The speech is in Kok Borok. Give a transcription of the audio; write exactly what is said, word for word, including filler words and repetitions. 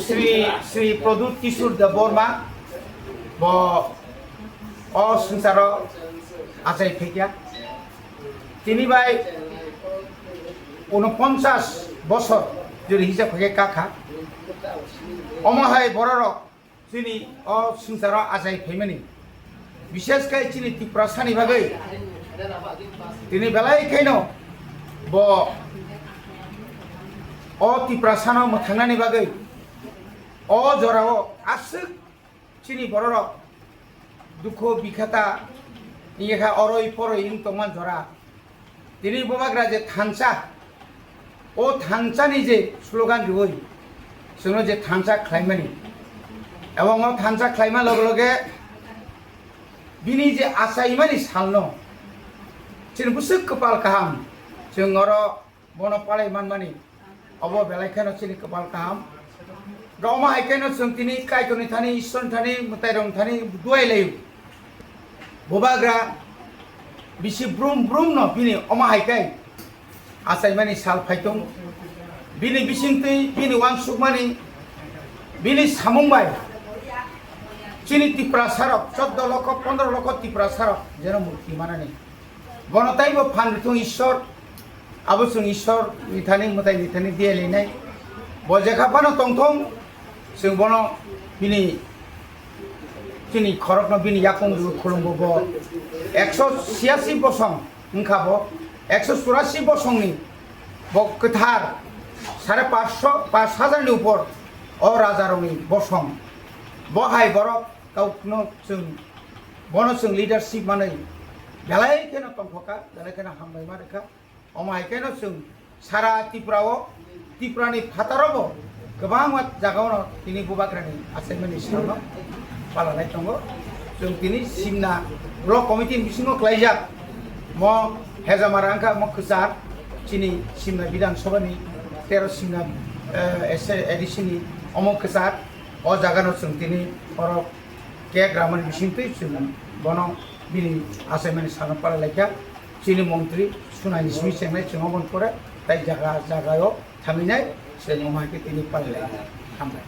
Sri Sri Pradyut Kishore Debbarma bo o swngcharo achai phaikha. Tini bai unoponchas bosor jori hijab khe kakha. Omo hai bororok chini o swngcharo achai phaimani, bishesh khe chini Tiprasani bagwi tini belai kheno bo o Tiprasano mwthangnani bagwi o jorao aswk chini bororok dukho bikhata wngkha, oroi poroi wng tongman jora. Tini bubagra je thansa, o thansani je slogan riwi chwngno je thansa khlaimani, ebong o thansa khlaima loge loge bini je achaimani salno chini bwswk kwpal kaham, chwng oro bono palai manmani, obo belai kheno chini kwpal kaham. Omo hai kheno chwng tini Kaitorni thani, Ishwarni thani, mwtairokni thani duai laio. Bubagra bisi brum brum no bini omo hai khe achaimani sal phai tong. Bini bisingtwi bini uansukmani, bini samung bai chini Tiprasarok, choddo lokho, pondro lokho Tiprasarok jeno mukti manani. Bono taibo phan rwthung Ishwar, abo chwng Ishwar ni thani, mwtai ni thani diya linai. Bo jekha phano tongthung, chwng bono bini, chini khorokno bini yakung rw khulumgo bo. Ekso siyasi bosong wngkha bo, ekso churasi bosongni bo kwthar, sare pansho, panch hajar ni upor o rajarokni bosong. Bo hai borok kaukno chwng, bono chwng leadership manwi belai kheno tongthokha, belai kheno hambai ma rwkha. Omo hai kheno chwng sara Tripura o, Tripura ni phataro bo kwbangma jaga o no tini bubagra ni achaimani salno palanai tongo. Chwng tini Simna Block Committee ni bisingo klaijak mo Hejamara wngkha mo kwchar, chini Simna Bidhan Sabha ni tero Simna, eh, S A A D C ni omo kwchar. O jaga no chwng tini oro cake ramani bisingtwi chwng bono bini achaimani salno palai laikha. Chini montri sunaini simi chengnai chwng oboni pore tai jaga jaga o thanginai chwng omo hai khe tini palai laikha. Hambai.